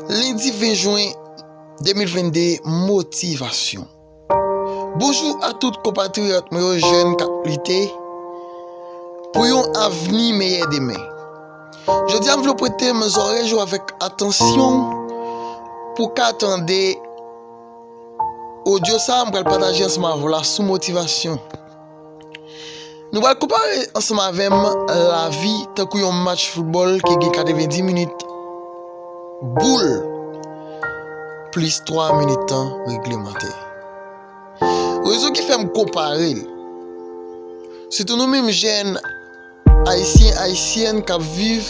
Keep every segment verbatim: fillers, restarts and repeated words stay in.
Lendi ven jen de mil vennde, motivasyon. Bonjou a tout konpatriyòt mwen yo, jèn k ap lite pou yon avni meyè demen. Jodi a, m vle w prete m zòrèy ou avèk atansyon pou w ka tande odyo sa a m pral pataje ansanm avè w la sou motivasyon. Nou pral konpare ansanm avè m lavi tankou yon match foutbòl ki gen katrevendi minit boul plis twa minit tan reglemantè. Rezon ki fè m konpare l, sitou nou menm jèn Ayisyen, Ayisyèn k ap viv,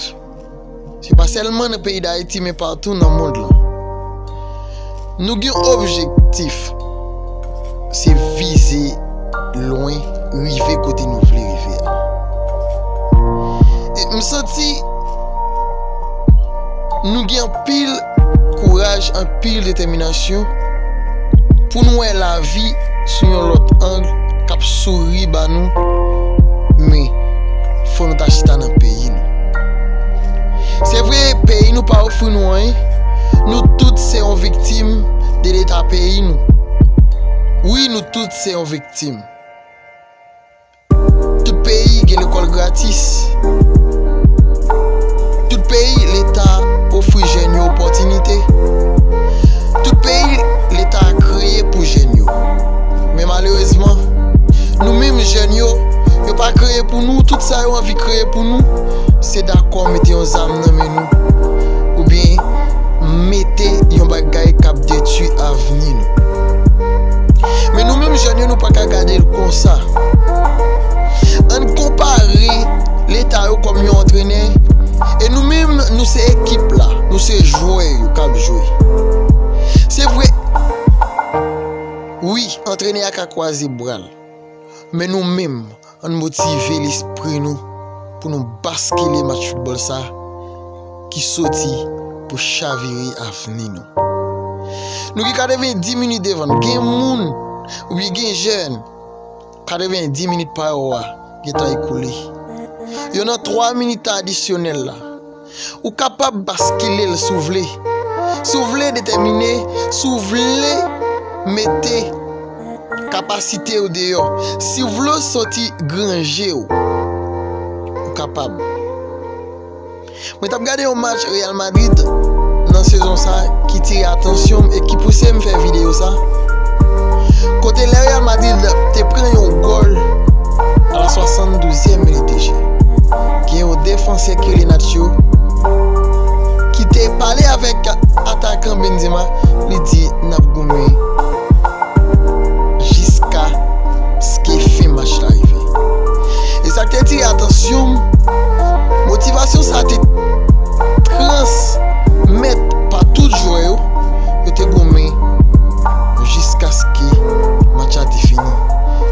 se pa sèlman nan peyi Dayiti, men patou nan mond lan. Nou gen objektif, se vize lwen, rive kote nou vle rive a. E m santi nou gen anpil kouraj, anpil detèminasyon pou nou wè lavi sou yon lòt ang k ap souri ba nou, men fò nou ta chita nan peyi nou. Se vre, peyi nou pa ofri nou anyen. Nou tout se yon viktim de leta peyi nou. Wi, nou tout se yon viktim. Tout peyi gen lekòl gratis. Tout peyi, leta ofri jèn yo opòtinite. Tout peyi, leta kreye pou jèn yo. Men malerezman, nou menm jèn yo, yo pa kreye pou nou. Tout sa yo anvi kreye pou nou, se dakò mete yon zam nan men nou, oubyen mete yon bagay k ap detwi avni nou. Men nou menm jèn yo, nou pa ka gade l konsa. Ann konpare leta yo kòm yon antrenè, e nou menm, nou se ekip la, nou se jwè yo k ap jwe. Se vre, wi, antrenè a ka kwaze bra l, men nou menm, ann motive lespri nou pou nou baskile match foutbòl sa ki soti pou chavire avni nou. Nou gen katrevendi minit devan nou. Gen moun, oubyen gen jèn, katrevendi minit pa yo a gentan ekoule. Yo nan twa minit adisyonèl la. Ou kapab baskile l si w vle. Si w vle detèmine, si w vle mete kapasite w deyò, si w vle soti granje w, ou kapab. Mwen t ap gade yon match Real Madrid nan sezon sa ki tire atansyon m e ki pouse m fè videyo sa. Kote lè Real Madrid te pran yon gòl a la swasanndouzèm minit de jeu, gen yon defansè ki rele Nacho ki te pale avèk atakan Benzema, li di, "N ap goumen jiskaske fen match la rive." E sa k te tire atansyon m, motivasyon sa te transmèt pa tout jwè yo, yo te goumen jiskaske match la te fini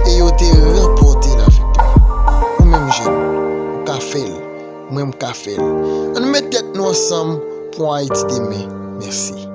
e yo te ranpòte laviktwa. Ou menm jèn, ou ka fè l, mwen m ka fè l. Ann met tèt nou ansanm pou Ayiti demen. Mèsi.